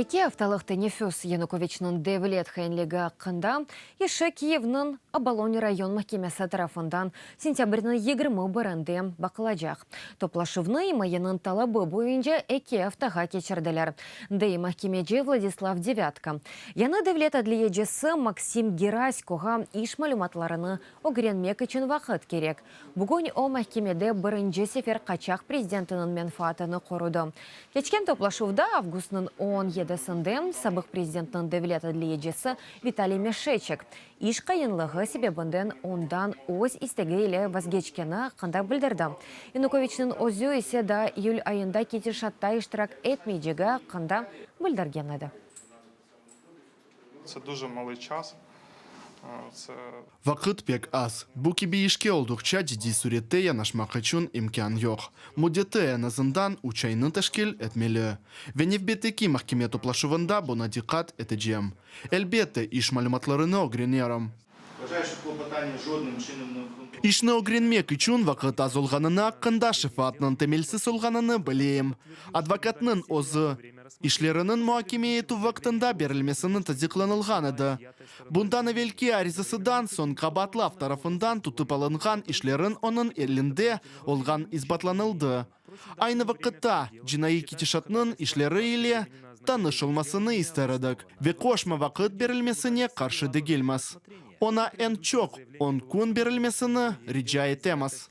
Eki aftalıq teneffüs Yanukoviçniñ devlet hainligi aqqında işi Kiyevniñ Obolon rayon mahkemesi tarafından sentâbrniñ 21-inde baqılacaq. Toplaşuvnı imayeniñ talabı boyunca eki aftağa keçirdiler, dey mahkemeci Vladislav Devâtko. Yañı devlet adliyecisi Maksim Geraskoğa iş malümatlarını ögrenmek içün vaqıt kerek. Bugün o, mahkemede birinci sefer qaçaq prezidentiniñ menfaatını qorudı. Keçken toplaşuvda, avgustnıñ 17-sinde, sabıq prezidentniñ devlet adliyecisi Vitaliy Meşeçek, iş qıyınlığı sebebinden ondan öz istegi ile vazgeçkeni aqqında bildirdi. Yanukoviçniñ özü ise daa iyül ayında ketişatta iştirak etmeycegi aqqında bildirgen edi. Tse duje malıy ças. Tse. Vaqıt pek az. Bu kibi işke olduqça ciddiy sürette yanaşmaq içün imkân yoq. Müddeti eñ azından üç aynı teşkil etmeli. Ve nevbetteki mahkeme toplaşuvında buña diqqat etecem. Elbette, iş malümatlarını ögrenerim. İşni ögrenmek içün vaqıt az olğanını aqqında şefaatnıñ temelsiz olğanını bileyim. Advokatnıñ özü, işleriniñ muakeme etüv vaqtında berilmesini tasdiqlanılğan edi. Bundan evelki arizasıdan soñ qabaatlav tarafından tutıp alınğan işleriñ onıñ elinde olğan isbatlanıldı. Aynı vaqıtta, cinaiy ketişatnıñ işleri ile tanış olmasını ister edik ve qoşma vaqıt berilmesine qarşı degilmiz. Oña eñ çoq on kün berilmesini rica etemiz.